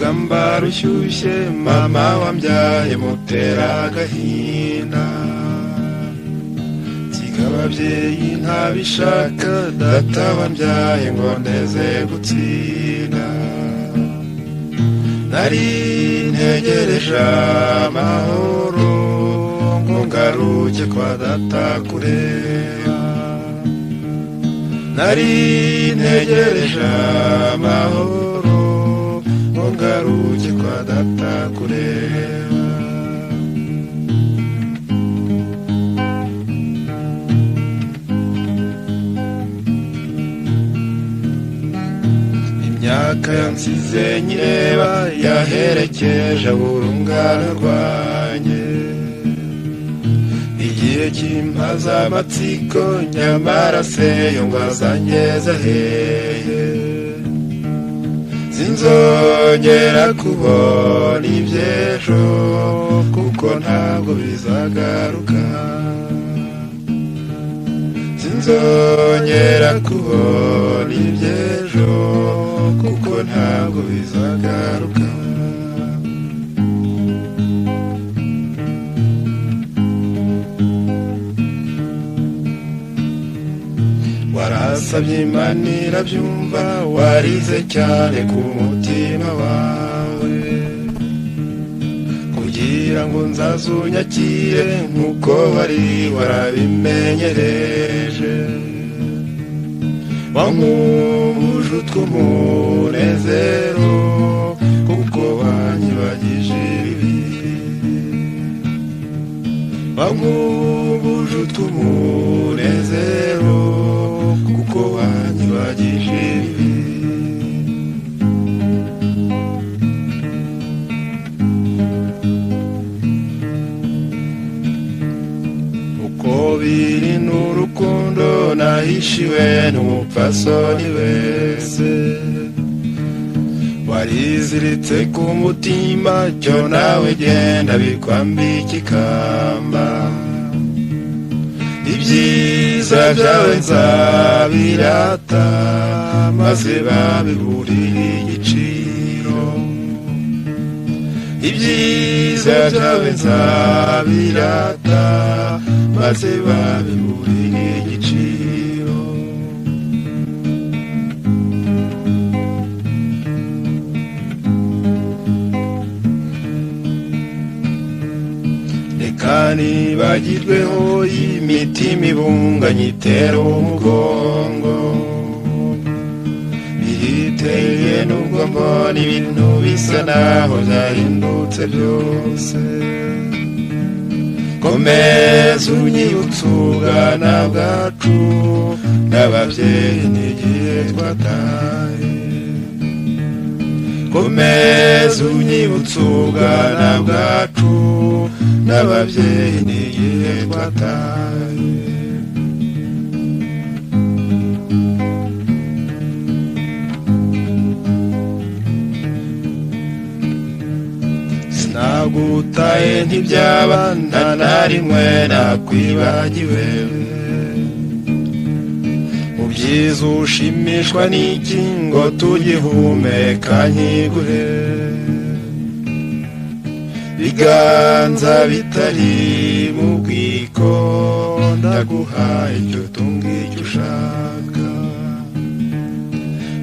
Urugamba rushyushye mama wambyaye mutera agahinda, nsiga ababyeyi ntabishaka data wambyaye ngo ndeze gutsinda. Nari ntegereje amahoro ngo ngaruke kwa data kureba, nari ntegereje amahoro ngo ngaruke kwa data kureba. Imyaka yansize nyireba yaherekeje urungano rwanjye, igihe cy'impaza amatsiko nyamara se yo ngo azangeze hehe. Sinzongera kubona iby'ejo kuko ntabwo bizagaruka, sinzongera kubona iby'ejo kuko ntabwo bizagaruka. Warasabye Imana irabyumva, warize cyane ku mutima wawe, kugira ngo nzazunyakire nk'uko wari warabimenyereje. Wankumbuje utw'umunezero kuko wanyibagije ibibi, wankumbuje utw'umunezero kuko wanyibagije ibibi. Uko biri n'urukundo nahishiwe n'umupfasoni wese, wariziritse ku mutima cyo nawe genda bikwambika ikamba. Ibyiza byawe nzabirata maze babiburire igiciro, ibyiza byawe nzabirata maze babiburire igiciro. Reka nibagirweho imitima ibunganye itera umugongo, biriteye nubwo mbona ibintu bisa naho byahindutse byose. Komeza unyibutse ubwana bwacu n'ababyeyi n'igihe twataye, komeza unyibutse ubwana bwacu n'ababyeyi n'igihe twataye. Sinagutaye ntibyaba nta na rimwe nakwibagiwe, mu byiza ushimishwa n'iki ngo tugihumeka nkiguhe. Biganza bitari mu bwiko ndaguha icyo tunga icyo ushaka,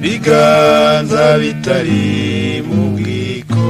biganza bitari mu bwiko